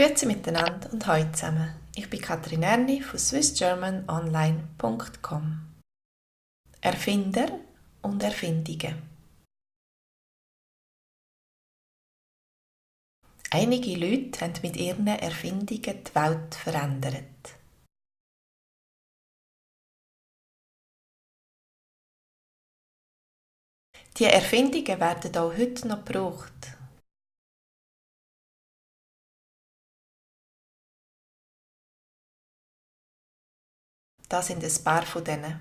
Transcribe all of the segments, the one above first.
Grüezi miteinander und hallo zusammen. Ich bin Katrin Erni von swissgermanonline.com. Erfinder und Erfindungen. Einige Leute haben mit ihren Erfindungen die Welt verändert. Die Erfindungen werden auch heute noch gebraucht. Das sind ein paar von denen.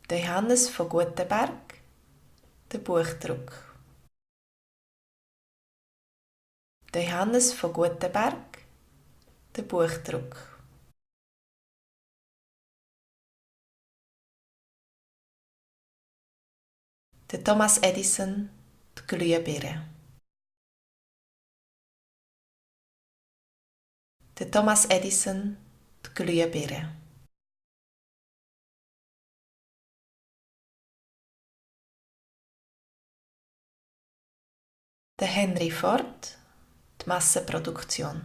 Der Johannes von Gutenberg, der Buchdruck. Der Johannes von Gutenberg, der Buchdruck. Der Thomas Edison, die Glühbirne. Der Thomas Edison, die Glühbirne. Der Henry Ford, die Massenproduktion.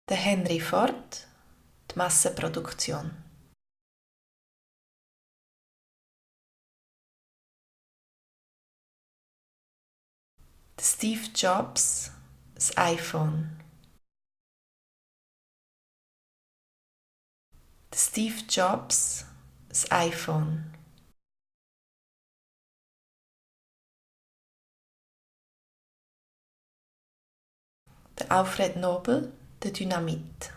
Der Henry Ford, die Massenproduktion. Der Steve Jobs, das iPhone. Der Steve Jobs, das iPhone. Der Alfred Nobel, der Dynamit.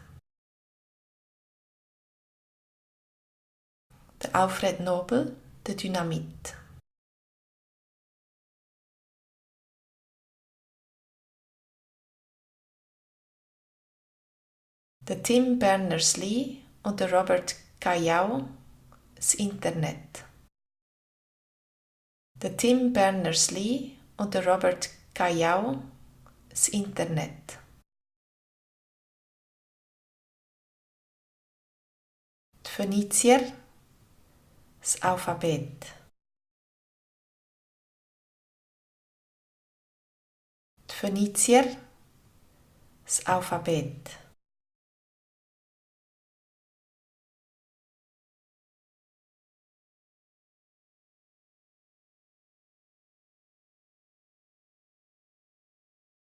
Der Alfred Nobel, der Dynamit. Der Tim Berners-Lee und der Robert Kayau, das Internet. Der Tim Berners-Lee und der Robert Kayau, das Internet. Die Phönizier, das Alphabet. Die Phönizier, das Alphabet.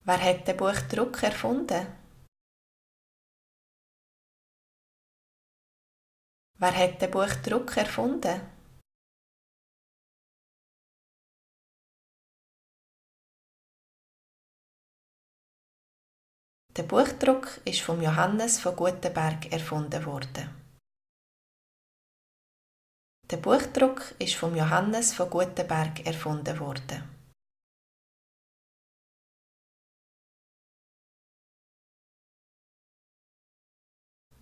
Wer hat den Buchdruck erfunden? Wer hat den Buchdruck erfunden? Der Buchdruck ist vom Johannes von Gutenberg erfunden worden. Der Buchdruck ist vom Johannes von Gutenberg erfunden worden.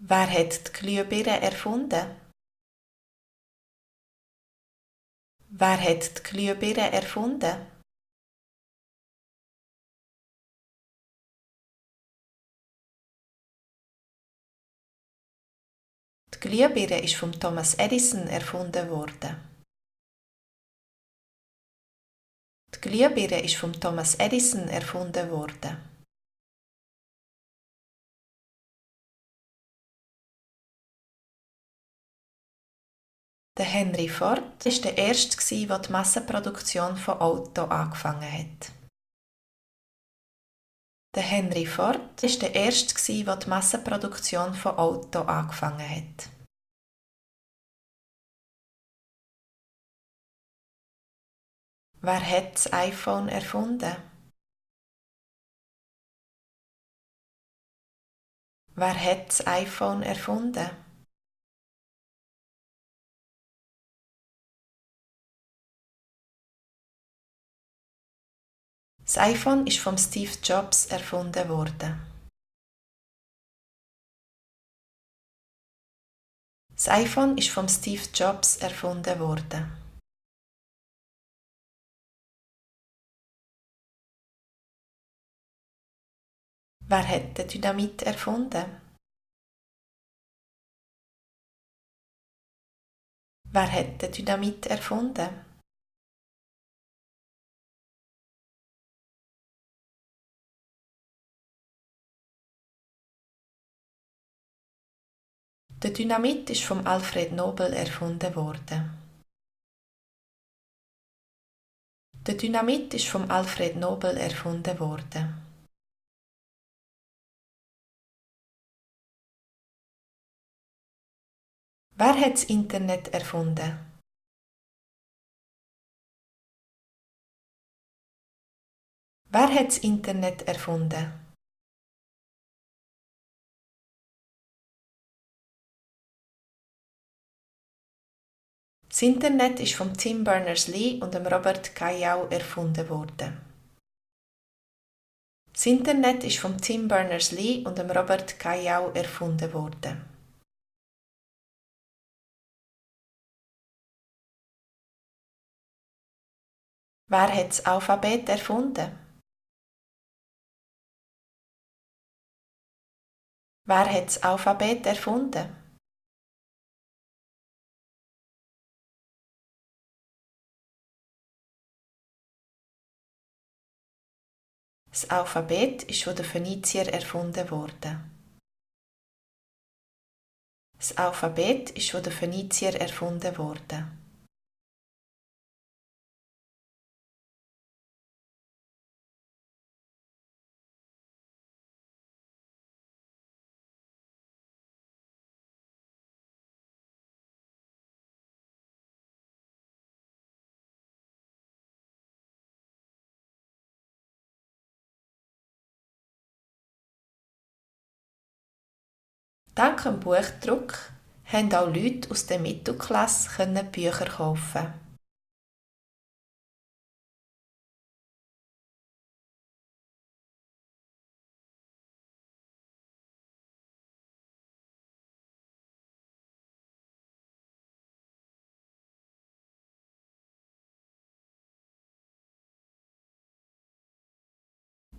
Wer hat die Glühbirne erfunden? Wer hat die Glühbirne erfunden? Die Glühbirne ist von Thomas Edison erfunden worden. Die Glühbirne ist von Thomas Edison erfunden worden. Der Henry Ford war der Erste, der die Massenproduktion von Autos angefangen hat. Der Henry Ford war der Erste, der die Massenproduktion von Autos angefangen hat. Wer hat das iPhone erfunden? Wer hat das iPhone erfunden? Das iPhone ist von Steve Jobs erfunden worden. Das iPhone ist von Steve Jobs erfunden worden. Wer hat den Dynamit erfunden? Wer hat den Dynamit erfunden? Der Dynamit ist vom Alfred Nobel erfunden worden. Der Dynamit ist vom Alfred Nobel erfunden worden. Wer hat das Internet erfunden? Wer hat das Internet erfunden? Das Internet ist von Tim Berners-Lee und Robert Kayau erfunden worden. Das Internet ist von Tim Berners-Lee und Robert Kayau erfunden worden. Wer hat das Alphabet erfunden? Wer hat das Alphabet erfunden? Das Alphabet ist von den Phöniziern erfunden worden. Das Alphabet ist von den Phöniziern erfunden worden. Dank dem Buchdruck haben auch Leute aus der Mittelklasse Bücher kaufen.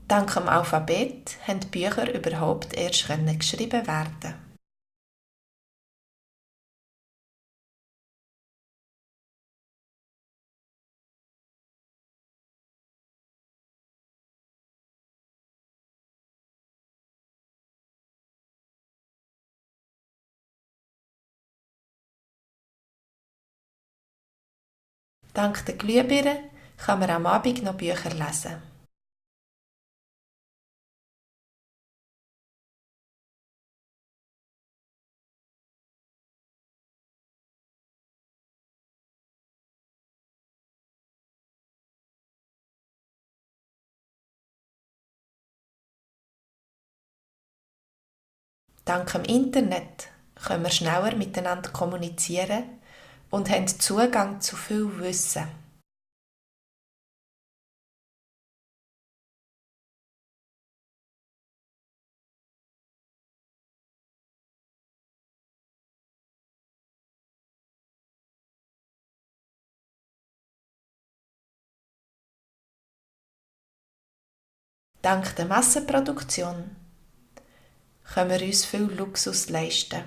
Dank dem Alphabet haben Bücher überhaupt erst geschrieben werden. Dank der Glühbirne kann man am Abend noch Bücher lesen. Dank dem Internet können wir schneller miteinander kommunizieren und haben Zugang zu viel Wissen. Dank der Massenproduktion können wir uns viel Luxus leisten.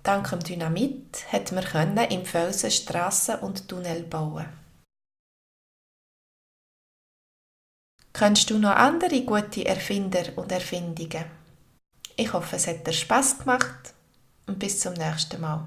Dank dem Dynamit konnte man im Felsen Strassen und Tunnel bauen. Kennst du noch andere gute Erfinder und Erfindungen? Ich hoffe, es hat dir Spass gemacht und bis zum nächsten Mal.